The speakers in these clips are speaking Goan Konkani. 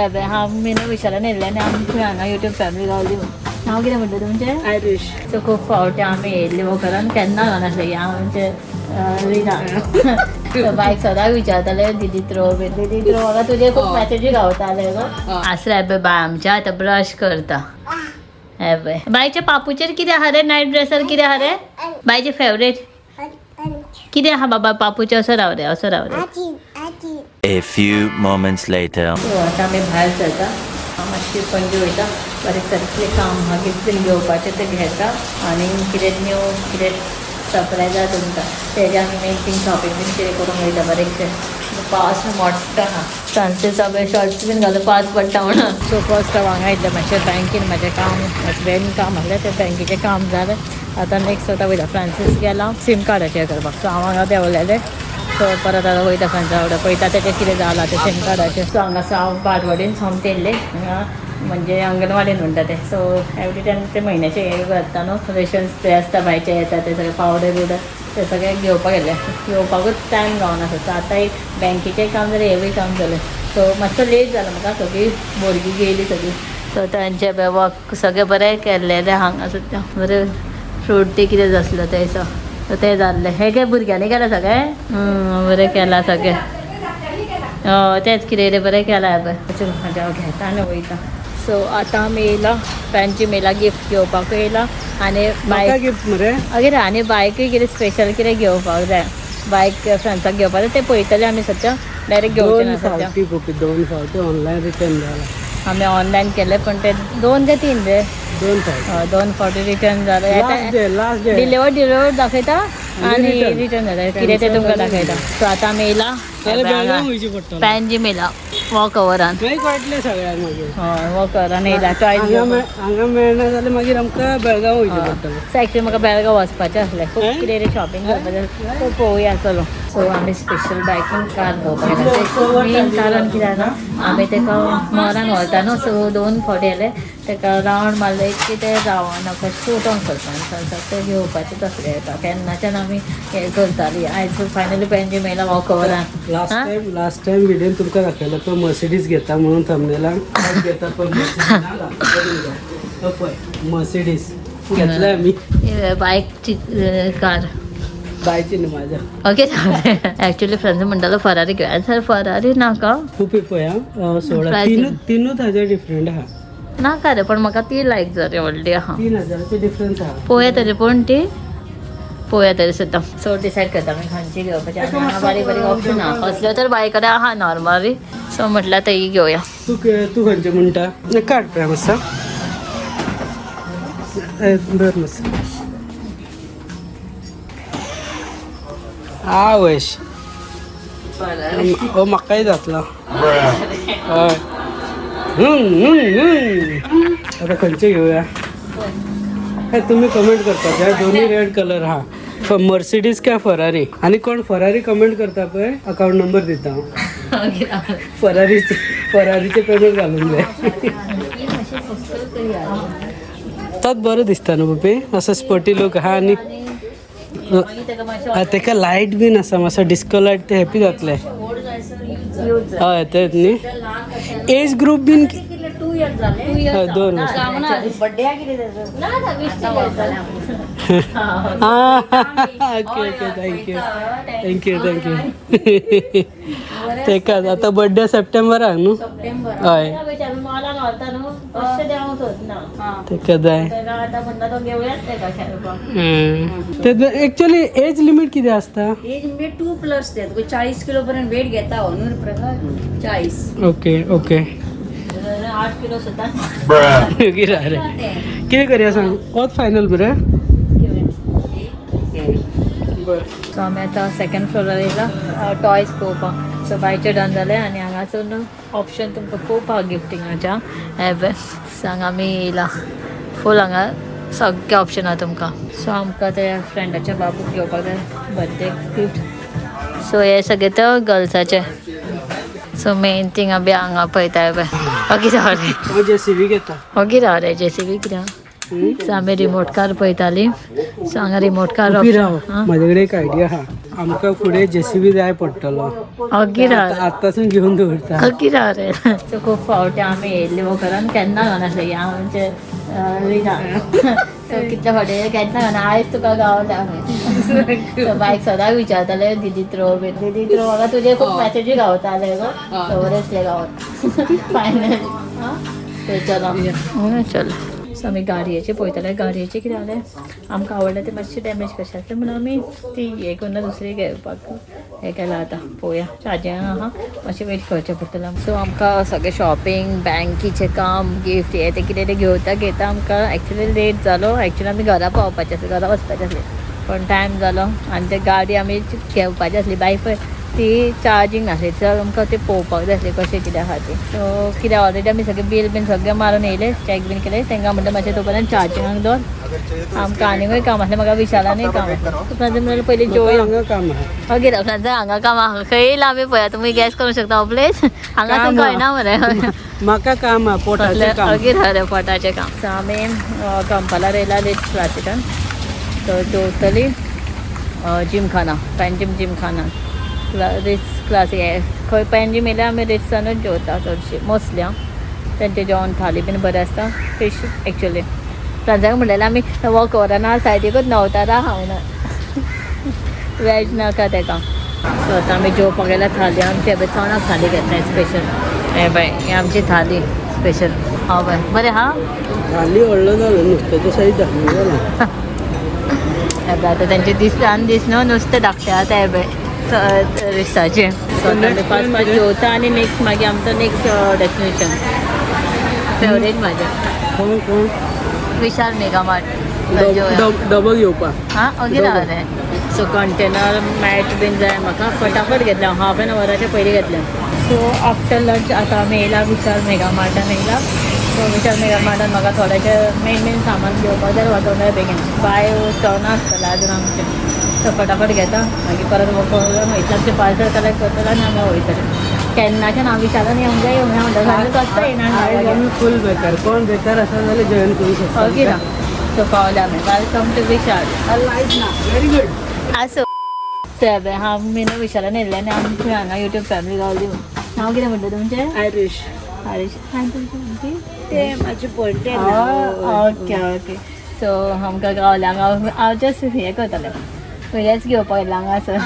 आमी न्हू विशालान येयल्ले आनी आमकां हांगा युट्यूब फॅमिली गावली. नांव कितें म्हणटा तुमचें? आयरीश. सो खूब फावटी आमी येयल्ली वखरान, केन्ना घालनासले. हांव म्हणजे रिना बायक सदांच विचारताले, दिदी त्रो बीन, दिदी त्रो. म्हाका तुजे खूब मॅसेजी गावताले गो. आसले पळय बाय आमच्या आतां ब्रश करता. हे पळय बायच्या पापूचेर कितें आहा रे? नायट ड्रेसार कितें आहा रे? बायचे फेवरेट कितें आहा बाबा पापूचे? असो राव रे, असो राव रे. A few moments later. So आतां आमी भायर सरता. हांव मातशी पणजे वयता. बारीक सारकें काम आहा, गिफ्ट बीन घेवपाचें तें घेता आनी कितें न्यू कितें सरप्रायज आहा तुमकां तेजें आमी मेन थिंग शॉपिंग बीन कितें करूंक वयता बारीकशें. पावस मोठो आहा. फ्रांसीस सगळे शॉर्ट्स बीन घालून पावस पडटा म्हणून. सो फर्स्ट हांव हांगा येयल्लें मातशें बँकीन, म्हाजें काम, म्हाजें बँक काम आसलें, तें बँकेचें काम जालें. आतां नेक्स्ट आतां वयता, फ्रांसीस गेला सीम कार्डाचें करपाक. सो हांव हांगा देंवलेलें. सो परत आतां वयता फ्रेंड्सा वांगडा, पळयता तेजें कितें जालां तें सीम कार्डाचें. सो हांगासर हांव बारवाडीन सोमतें येयल्लें हांगा, म्हणजे अंगणवाडीन म्हणटा तें. सो एवरी टायम ते म्हयन्याचें हें करता न्हू, रेशन्स ते आसता, भायचे येता ते सगळे पावडर बिवडर ते सगळे घेवपाक गेल्ले. येवपाकूच टायम गावना. सो आतां एक बँकेचें काम जालें, हेवूय काम जालें. सो मातसो लेट जालो म्हाका. सगळीं भुरगीं गेली सगळीं. सो तांचें वर्क सगळें बरें केल्लेलें. हांगा सुद्दां बरें फ्रूट ते कितें आसलो तें. सो सो तें जाल्लें. हें काय भुरग्यांनी केलां सगळें. बरें केलां सगळें. हय, तेंच कितें कितें बरें केलां पळय. चल, म्हाजें हांव घेता आनी वयता. सो आतां आमी येयला पणजे, येयला गिफ्ट घेवपाकूय येयला आनी म्हाका बायक गिफ्ट मरे. अगे आनी बायकूय कितें स्पेशल कितें घेवपाक जाय, बायक फ्रेंड्साक घेवपाक जाय, तें पळयतलें आमी. सद्या डायरेक्ट घेवचें दोन ना सद्या. फावटी पप्पी, दोन फावटी ऑनलायन रिटर्न जाला. आमी ऑनलायन केलें, पण ते दोन ते तीन रे. दोन फावटी. हय, दोन फावटी रिटर्न जालें. Last day, last day. Deliver दाखयता आणि return. Return जाता. कितें तें तुमकां दाखयता. सो आतां आमी येयला. जाल्यार बेळगांव वयचें पडटलें. पणजे येयला वॉकओवरान. मागीर कळटलें सगळ्यांक मागीर. हय, वॉकओवरान येयला टॉयज. हांगा मेळना जाल्यार मागीर आमकां बेळगांव वयचें पडटलें. सो एक्चुअली म्हाका बेळगांव वचपाचें आसलें, खूब हें? कितें कितें शॉपिंग करपाचें आसलें. सो पळोवया, चलो. सो आमी स्पेशल बायकीन कार भोंवपाक गेला. मेन कारण कितें जाणा, आमी तेका मॉलान व्हरता न्हू. सो दोन फावटी येयले, तेका रावंड मारले की ते रावना, कशें उठोंक सोदता आनी तें घेवपाचें आसलें तेका. केन्नाच्यान आमी हें करताली. आयज फायनली पणजे मेला वॉकओवरान. लास्ट टायम व्हिडिओन तुमकां दाखयलो तो मर्सिडीज घेता म्हणून थंबनेलाक घेता, पण मर्सिडीज पळय, मर्सिडीज घेतले आमी. बायकची कार. बायची न्हू, माझ्या. ओके, एक्चुअली फ्रेंड्स म्हणटालो फरारी घेवया. सर, फरारी नाका. खूप पळय हा, 16 Price. 3 तीनूच हजार डिफरंट आहा. नाका रे, पण म्हाका ती लायक जाली, व्हडली आहा. 3 हजाराचे डिफरन्स आहा. पळोवया तरी, पण ती पळोवया तरी सुद्दां. सो डिसायड करता आमी खंयची घेवपाची. आनी हांगा बारीक बारीक ऑप्शन आहा. असल्यो तर बाय कडेन आहा नॉर्मली. सो म्हटल्यार ती घेवया. तूं खंयचें म्हणटा? काड पळय मातसो. धर मातसो. आवयश, हो म्हाकाय जातलो. हय. हम्म, हम्म, हम्म. आता खंयचे घेवया? हे तुम्ही कमेंट करपाचे. दोन्ही रेड कलर हा. मर्सिडीज काय फरारी? आणि कोण फरारी कमेंट करता पळय, अकाउंट नंबर दिता हांव. फरारीचे फरारीचे पेमेंट घालून जाय. तोच बरो दिसता न्हू पप्पी? असो स्पोर्टी लूक आहा आनी तेका लायट बीन आसा, मातसो डिस्को लायट, ते हॅपी जातले. हय, तेच न्ही, एज ग्रूप बीन. हय, 2 वर्सां. आं, okay, thank you, thank you, thank you. तेकाच आतां बड्डे सप्टेंबराक न्हू? हय. मॉलान व्हरता न्हू, कशें देंवंक सोदना. तेका जाय. तेका आतां म्हणटा तो घेवयाच तेका खेळपाक. ते एक्चुअली एज लिमीट कितें आसता? एज म्हणजे 2+ ते तुका 40 किलो पर्यंत वेट घेता हो न्हू प्रकार, 40. ओके ओके 8 किलो सुद्दां. कितें रे, कितें करया सांग? होच फायनल मरे. बरें. सो आमी आतां सेकंड फ्लोरार येयला टॉयज पळोवपाक. सो बायचें डन जालें आनी हांगासर ऑप्शन तुमकां खूब आहा गिफ्टिंगाच्या. हे पळय, सो हांगा आमी येयला, फूल हांगा सगळे ऑप्शन आहा तुमकां. सो आमकां ते फ्रेंडाच्या बाबूक घेवपाक जाय बर्थडे गिफ्ट. सो हे सगळे तर गर्ल्साचे. सो मेन थिंग आमी हांगा पळयता पळय. ओके, राव रे. हांव जेसीबी घेता. ओके, राव रे. जेसीबी कित्याक? सो आमी रिमोट कार पळयताली. सो हांगा रिमोट कार. उबी राव, म्हाजे कडेन एक आयडिया आहा. आमकां फुडें जेसीबी जाय पडटलो. ओगी राव. आतांसून घेवन दवरता. ओगी राव रे. सो खूब फावटी आमी येयल्ली वखरान, केन्ना गावनासले आमचे रिना. सो कितले फावटी केन्ना गावना, आयज तुका गावले आमी. सो बायक सदांच विचारताले दिदी थ्रो बीन, दिदी थ्रो. म्हाका तुजे खूब मॅसेजी गावताले गो. सो बरें आसलें गावत फायनली. आं, सो चलो चल. सो आमी गाडयेचे पळयताले. गाडयेचे कितें जालें, आमकां आवडलें ते मातशें डॅमेज कशें आसलें म्हणून आमी ती हें करून दुसरी घेवपाक हें केलां. आतां पळोवया, चार्जिंगाक आहा, मातशें वेट करचें पडटलें. सो आमकां सगळें शॉपिंग, बँकीचें काम, गिफ्ट हें तें कितें तें घेवता घेता आमकां एक्चुली लेट जालो. एक्चुली आमी घरा पावपाचें आसलें, घरा वचपाचें आसलें, पण टायम जालो. आनी ते गाडी आमी घेवपाची आसली बायक पळय ती चार्जींग नासली. सो आमकां ते पळोवपाक जाय आसली कशें कितें आहा ती. सो कितें ऑलरेडी आमी सगळें बील बीन सगळें मारून येयले, चॅक बीन केलें. तांकां म्हणलें मातशें तो पर्यंत चार्जिंगाक दवर, आमकां आनीकूय काम आसलें. म्हाका विशालानूय काम आसलें. फ्रांसीस म्हणलें पयलीं जेवया. हांगा काम आहा. ओके, फ्रांसीस हांगा काम आहा. खंय आमी पळया, तुमी गॅस करूंक शकता हो प्लेस हांगा काम कळना मरे. म्हाका काम आहा, पोटाचें काम. ओके रे, पोटाचें काम. सो आमी कंपालार येयला रिच क्लासिकान. सो जेवतली जिमखाना, पेंजीम जिमखाना रिच क्लासीक. खंय पेंजीम येयल्यार आमी रिट्सानूच जेवता चडशी मोस्टली. आं, तेंचें जेवण थाली बीन बरें आसता, फिश. एक्चुली फ्रांसाक म्हणलेलें आमी वॉक ओवरान सायडीकूच नवतारा खावना, वेज नाका तेका. सो आतां आमी जेवपाक गेल्यार थाली आमची चोणाक थाली घेतल्या स्पेशल. हे बाय, ही आमची थाली स्पेशल. हां बाय, बरें हा. थाली व्हडलो जालो, नुस्त्याचें सायज धाकलें जालां. हे बाय, आतां तेंचे दिसान दीस न्हू नुस्तें धाकटें आतां. हे बाय रिसाचें. सो आतां आमी फास्ट फास्ट जेवता आनी नेक्स्ट मागीर आमचो नेक्स्ट डेस्टिनेशन फेवरेट म्हाजें. कोण कोण? विशाल मेगा मार्ट. डबो घेवपाक. हां, ओगे राव रे. सो कंटेनर मॅट बीन जाय म्हाका, फटाफट घेतलें, हाफ एन अवराच्या पयलीं घेतलें. सो आफ्टर लंच आतां आमी येयला विशाल मेगा मार्टान येयला. सो विशाल मेगा मार्टान म्हाका थोडेशें मेन मेन सामान घेवपाक जाय, वचोंक जाय बेगीन. बाय टर्न आसतलें आजून आमचें. सो फटाफट घेता, मागीर परत वयतले, आमचें पार्सल कलेक्ट करतले आनी आमी वयतले. केन्नाच्यान हांव विशालान येवंक जाय येवंक जाय म्हणटा, सारकें कसो येयना. आयज आमी फूल बेकार. कोण बेकार आसा जाल्यार जॉयन करूं शकता. ओके ना, सो पावले आमी. Welcome to Vishal. लायट ना, व्हेरी गुड. आसो साहेब, हांव मी न्हू विशालान येयल्लें आनी आमची हांगा युट्यूब फॅमिली गावली. नांव कितें म्हणटा तुमचें? आयरीश. हरीश. आनी तुमचें? ते माझे birthday. Okay okay. सो आमकां गावलें हांगा. हांव जस्ट हें करतालें, हेंच घेवपाक येयलां हांगासर.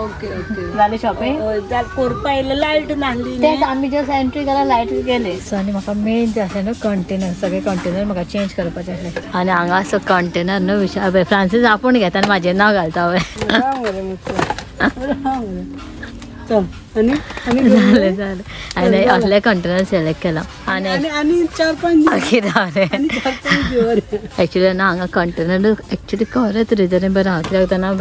Okay okay. जालें शॉपिंग? करपा येयलें, लायट नासली. तेंच आमी जस्ट एंट्री केला, लायट गेले. सो आनी म्हाका मेन जें आसलें न्हू कंटेनर, सगळे कंटेनर म्हाका चेंज करपाचें आसलें. आनी हांगा असो कंटेनर न्हू विशाल फ्रांसीस आपूण घेता आनी म्हाजें नांव घालता हांवें. राव मरे मातसो, राव मरे. चल आनी आनी जालें जालें. आनी असले कंटेनर सिलेक्ट केला आनी आनी आनी 4-5 दीस. मागीर हांवें आनी 4-5 दीस. एक्चुली ना, हांगा कंटेनर एक्चुली खरेंच रिजनेबल आहा. कित्याक जाणा,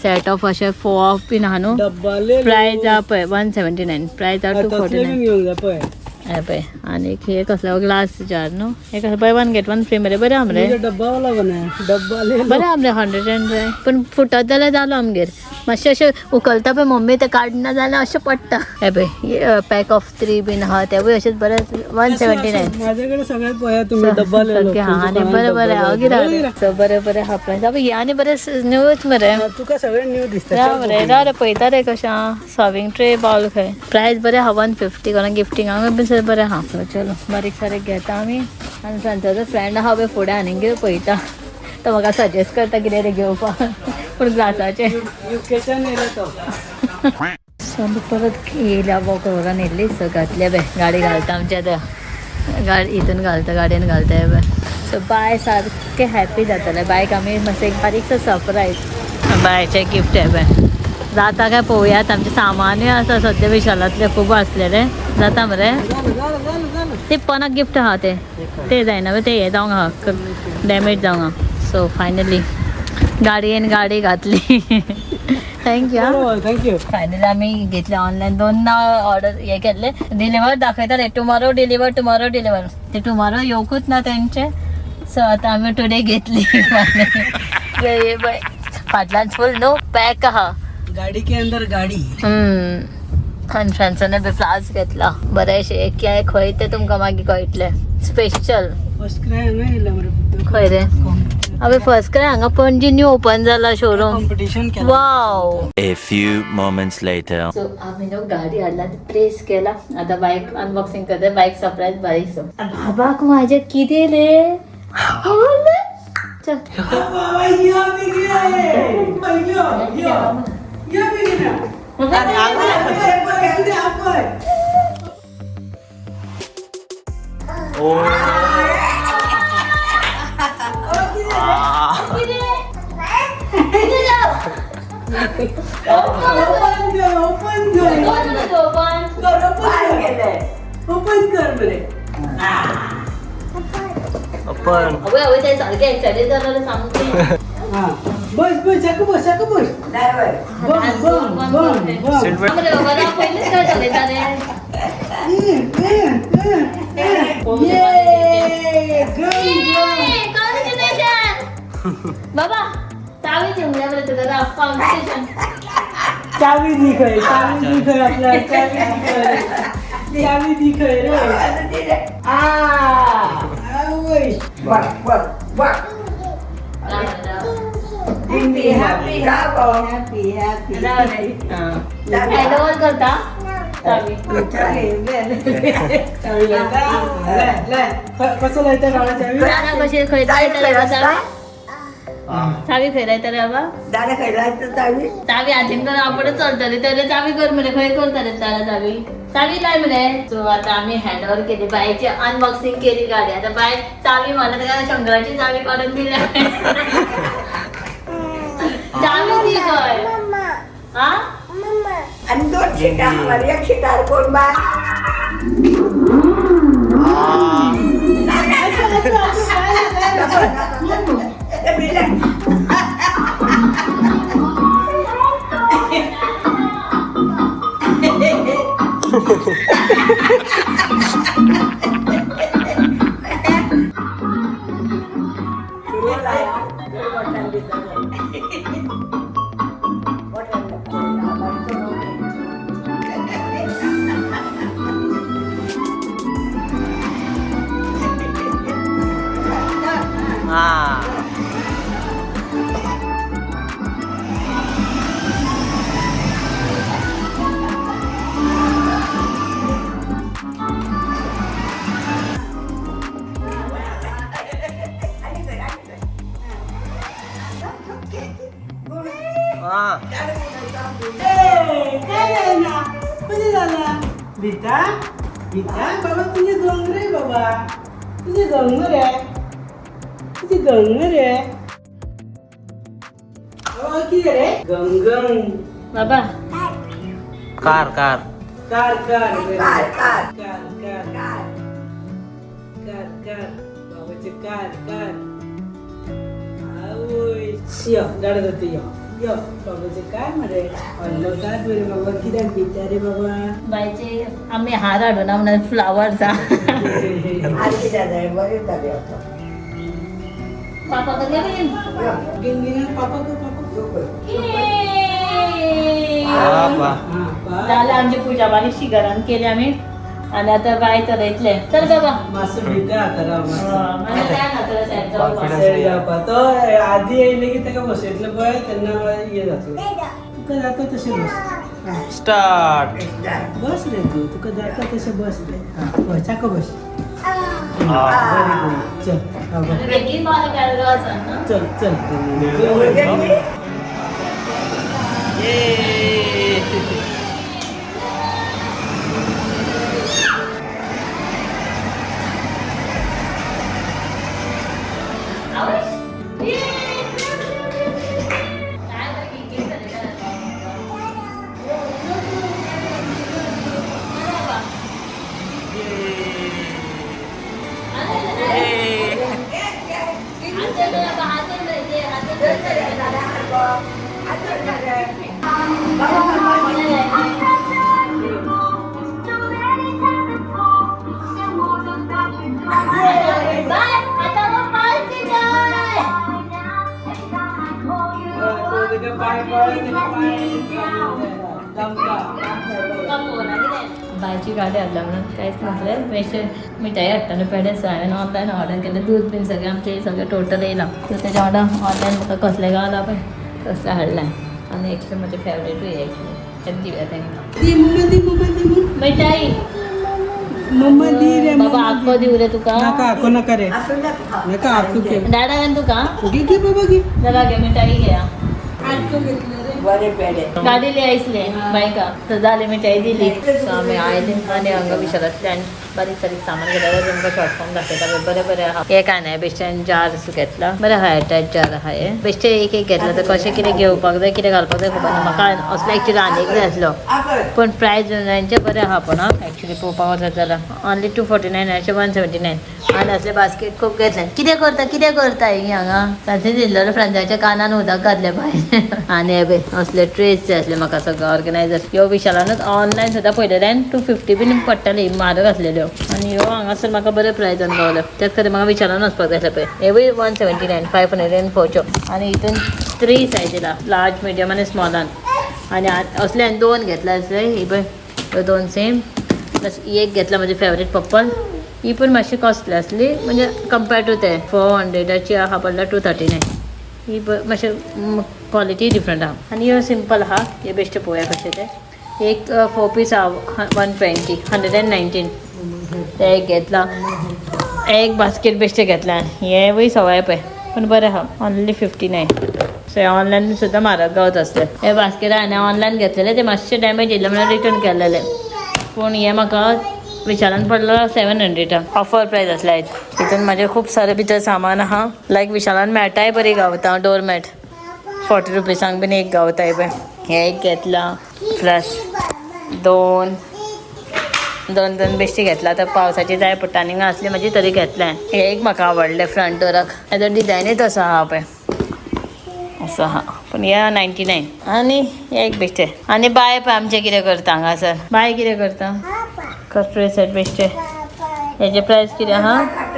सेट ऑफ अशें फोर ऑफ बीन आहा न्हू. डब्बाले. प्रायज आहा पळय 179, प्रायज आहा टू फोर्टी तसले नायन बीन घेवंक जाय पळय. हे पळय, आनी हे कसलो ग्लास जार न्हू, हे कसलो buy one get one free मरे. बरें आहा मरे. म्हणजे डब्बा वाला बनाय डब्बा ले. बरें आहा मरे, 100 पूण फुटत जाल्यार जालो आमगेर. मातशें अशें उखलता पळय मम्मी, तें काडना जाल्यार अशें पडटा. हे पळय, पॅक ऑफ थ्री बीन आहा, तेवूय अशेंच बरें, 179. माझ्याकडे सगळ्यात पळया तुम्ही डब्बा ले. सगळें आहा आनी बरें बरें हांव कितें. सो बरें बरें आहा प्रायस. हे आनी बरें न्यूच मरे. तुका सगळें न्यू दिसता. राव रे, राव रे, पळयता रे कशें आहा. सर्वींग ट्रे बावल खंय प्रायस बरें आहा, 150. कोणाक गिफ्टिंगाक बीन सगळें बरें आहा. सो चलो, बारीक सारीक घेता आमी. आनी फ्रेंड्साचो फ्रेंड आहा पळय फुडें, आनीक कितें पळयता, तो म्हाका सजेस्ट करता कितें तें घेवपाक, पूण ग्लासाचें. युकेच्यान येयला तो. सो आमी परत येयल्या, वॉक ओवरान येयली. सो घातले बे गाडी घालता आमच्या आतां गाडी हितून घालता, गाडयेन घालता बे. सो बाय सारकें हॅप्पी जातलें. बायक आमी मातशें एक बारीकसो सरप्रायज बायचें गिफ्ट आहे बाय. जाता काय पळोवयात. आमचें सामानूय आसा सद्या विशालांतलें खूब आसलेलें. जाता मरे. झालं झालं झालं झालं. ते पनाक गिफ्ट आहा ते ते जायना बे, ते हें जावंक आहा, डॅमेज जावंक आहा. सो फायनली गाडयेन गाडी घातली. Thank you. Thank you. Finally आमी घेतले ऑनलायन, दोनदा ऑर्डर हे केल्ले. डिलिव्हर दाखयताले टुमॉरो डिलिव्हर, टुमॉरो डिलिव्हर, ते टुमॉरो येवकूच ना तेंचे. सो आतां आमी टुडे घेतली. फाटल्यान फूल न्हू पॅक आहा. गाडी के अंदर गाडी. आनी फ्रेंड्सांनी बी फ्लास घेतला बरेंशें. एक खंय तें तुमकां मागीर कळटलें. स्पेशल. फर्स्ट क्राय हांगा येयला मरे. खंय रे? अबे फर्स्ट क्राय हांगा पणजी न्यू ओपन जाला शोरूम. कॉम्पिटिशन केला. वाव. A few moments later. So आम्ही न्हू गाडी हाडला आनी प्रेस केला. आतां बायक अनबॉक्सिंग करता. बायक सरप्रायज बारीक. बाबाक माझ्या कितें रे? चल. ओपन कर मरे. ओपन. अवे अवे, ते सारखे एक्सायटेड जालें सामकें. हा, बस बस चाकू बस, चाकू बस. बम बम बम बम. Seat belt. बरें बाबा, पयलींच काय चलयता रे? कॉंग्रॅच्युलेशन बाबा. चावी दिवंक जाय मरे तुका. कॉंग्रॅच्युलेशन. चावी दी खंय? चावी दी खंय आपल्या? चावी दी खंय? चावी दी खंय रे? आवय. हँड ओव्हर करता चावी. चावी लायता? लाय लाय. कसो लायता गाडा चावी? दादा कशी खंय लायतले बाबा चावी? चावी खंय लायतले बाबा? चावी हातीन करून आपणच चलतले तर चावी कर मरे. खंय करतले दादा चावी? चावी लाय मरे. सो आता आम्ही हँड ओव्हर केली बायची, अनबॉक्सिंग केली गाडी. आता बाय चावी मला ताका शंकराची चावी काडून दिल्या. चावी दी खंय? हा. आणि दोन शिटा, एक शिटार कोण बा? हा. हा. काय झालं? कशें जाला? भिता भिता बाबा. तुजे दोंगर बाबा, तुजे दोंगर रे, तुजे दोंगर रे बाबा. कितें रे? गंगम. बाबा. Car car. Car car. Car car. Car car car car बाबाचे कार कार. आवय, यो गाडो जाता. यो यो बाबाचे काय मरे? व्हडलो कार मरे बाबा. कित्याक भिता रे बाबा? बायचे आम्ही हार हाडूना म्हणून फ्लावर्स. आणि जाले बरे जाले होतो. पापा कधी गिंगिंग पापा को पापा को. बाबा. हा. झालं आमची पूजा बारीकशी घरान केली आम्ही आणि आता बाय चलयतले. चल बाबा. मातसो भिता आतां राव मातसो. मला काय ना तुला साहेब जाऊ बा. सेट जावपा तो आदी येयले की ताका बसयतले पळय तेन्ना हे जातलें. तुका जाता तशें बस. स्टार्ट. बस रे तू, तुका जाता तशें बस रे. हा बस, चाको बस. Very good. चल हा बस. बेगीन पावलें काय वचन ना. चल चल. आवश. ये. काय बरं गिंगी झाली का? बाबा. हात बाबा, हात धर, हात धर. बाय आता मग पार्टी जाय. पाय पाय पाय. दमका. कमवून कितें? बायची गाडी हाडल्या म्हणून कांयच नासलें. बेश्टें मिठाई हाडटा न्हू पेडे, सो हांवें ऑनलायन ऑर्डर केलें. दूद बीन सगळें आमचें सगळें टोटल येयलां. सो तेज्या वांगडा ऑनलायन म्हाका कसलें गावलां पळय तसलें हाडलें. आनी एक्चुली म्हजें फेवरेटूय एक्चुली तें दिवया तांकां. दी मम्मा, दी मम्मा, दी म्हूण. मिठाई. मम्मा दी रे. बाबा, आक्को दिवं रे तुका? नाका, आको नाका रे. आसूं नाका. नाका आको घे. डाडा तुका. घे घे बाबा घे. जरा घे, मिठाई घेया. बरे पेडे. गाडी लय आसले बायका. तर जाली, मिठाई दिली. सो आमी आयले आनी हांगा विशालांतल्यान बारीक सारीक सामान घेतला. तुमकां शॉर्ट फॉर्म दाखयता पळय. बरें बरें आहा. हे काय नाही, बेश्टेन जार्स घेतला. बरें आहा, एटॅच जार आहा. हे बेश्टे एक एक घेतला तर कशें कितें घेवपाक जाय, कितें घालपाक जाय खबर ना म्हाका. असलो एक्चुली आनी एक जाय आसलो, पण प्रायस ऑनलायनचे बरें आहा. पण आं, एक्चुली पळोवपाक वचत जाल्यार ऑनली 249 अशें 179. आनी असले बास्केट खूब घेतले. कितें करता, कितें करता ही हांगा? फ्रांसीस दिल्लो, फ्रांसाच्या कानान उदक घातलें बाय. आनी हे पळय, असले ट्रेस जाय आसले म्हाका, सगळें ऑर्गनायजर. ह्यो विशालानूच ऑनलायन सुद्दां पळयलेले 250 बीन पडटाली, म्हारग आसलेल्यो. आनी ह्यो हांगासर म्हाका बरे प्रायजान गावल्यो. त्याच खातीर म्हाका विशालान वचपाक जाय आसलें पळय. हेवूय 179, 504च्यो. आनी हितून थ्री सायज येला, लार्ज, मिडियम आनी स्मॉलान. आनी असले हांवें दोन घेतले आसले. ही पळय, ह्यो दोन सेम, प्लस ही एक घेतला म्हजी फेवरेट पर्पल. ही पण मातशी कॉस्टली आसली, म्हणजे कंपेर टू ते 400ची आहा, पडला 239. ही मातशें क्वॉलिटी डिफरंट आहा. आनी ह्यो सिंपल आहा. हे बेश्टे पळोवया कशें ते. एक फोर पीस आहा, 120, 119. ते एक घेतला, एक बास्केट बेश्टे घेतला. हेवूय सवाय पळय, पूण बरें आहा, ऑनली 59. सो ऑनलायन सुद्दां म्हारग गावत आसले. हे बास्केट हांवें ऑनलायन घेतलेले, ते मातशे डॅमेज येयल्ले म्हणून रिटर्न केलेले. पूण हे म्हाका विशालान पडलो 700 ऑफर प्रायस आसले आयज. हितून म्हाजें खूब सारें भितर सामान आहा. लायक विशालान मॅटाय बरी गावता, डोर मॅट 40 रुपीसांक बीन एक गावता. हे पळय, हे एक घेतला, प्लस दोन दोन दोन बेश्टी घेतला. तर पावसाची जाय पडटा आनी आसली म्हाजी तरी घेतलें. हे एक म्हाका आवडलें फ्रंट डोराक, हेजो डिजायनूच असो आहा पळय, असो आहा. पूण हे 99. आनी हे एक बेश्टे. आनी बाय पळय आमचें कितें करता हांगासर. बाय कितें करता? कटरे सेट बेश्टे. हेजे प्रायस कितें आहा?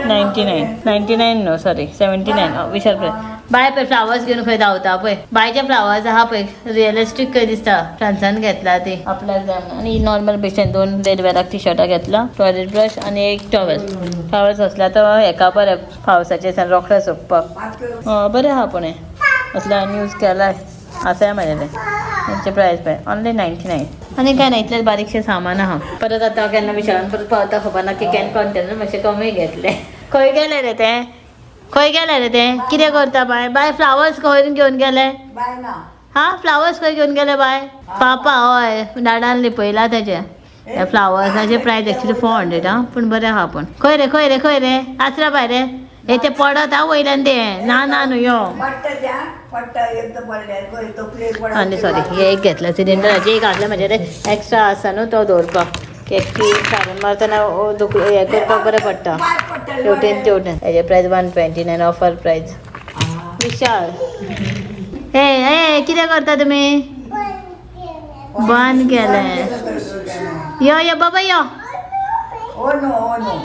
99, 99 न्हू, सॉरी, 79 विशाल प्रायस. बाय पळय फ्लावर्स घेवन खंय धांवता पळय. बायचे फ्लावर्स आहा पळय, रियलिस्टीक खंय दिसता. फ्रांसान घेतला ती आपल्याक जाय म्हणून. आनी नॉर्मल बेश्टे दोन रेडवेराक टी शर्टां घेतला, टॉयलेट ब्रश आनी एक टॉवेल. टॉवेल्स आसल्यार तर हेका बरें, पावसाचे दिसान रोखडे सोंपपाक. बरें आहा. पूण हें असले हांवें यूज केलाय, आसाय म्हाजें. तेंचे प्रायस पळय, ऑनली 99. आनी काय ना, इतलें बारीकशें सामान आहा. परत आतां केन्ना विशालान परत पावता खबर ना, की केन्ना कंटेनर मातशें कमी घेतले. खंय गेले रे ते? खंय गेले रे ते? कितें करता बाय? बाय, फ्लावर्स खंय घेवन गेले? बाय ना. हा, फ्लावर्स खंय घेवन गेले बाय? पापा, हय, डाडान लिपयला तेजे. हे फ्लावर्साचे प्रायस एक्चुली 400 आं, पूण बरें आहा. पूण खंय रे, खंय रे, खंय रे आसरा बाय रे? हे ते पडत आं वयल्यान ते. ना ना न्हू, यो. पडटा त्या पडटा, एकदां पडल्यार पळय तकलेर पडटा. आनी सॉरी, हे एक घेतलं सिलिंडराचे. एक आसलें म्हजे एक्स्ट्रा आसा न्हू, तो दवरपाक, एकटी साबण मारतना हे करपाक बरें पडटा. तेवटेन तेवटेन. हेजे प्रायस 129, ऑफर प्रायस विशाल. हे हे कितें करता तुमी? बंद केलें. यो यो बाबा, यो. Oh no, oh no.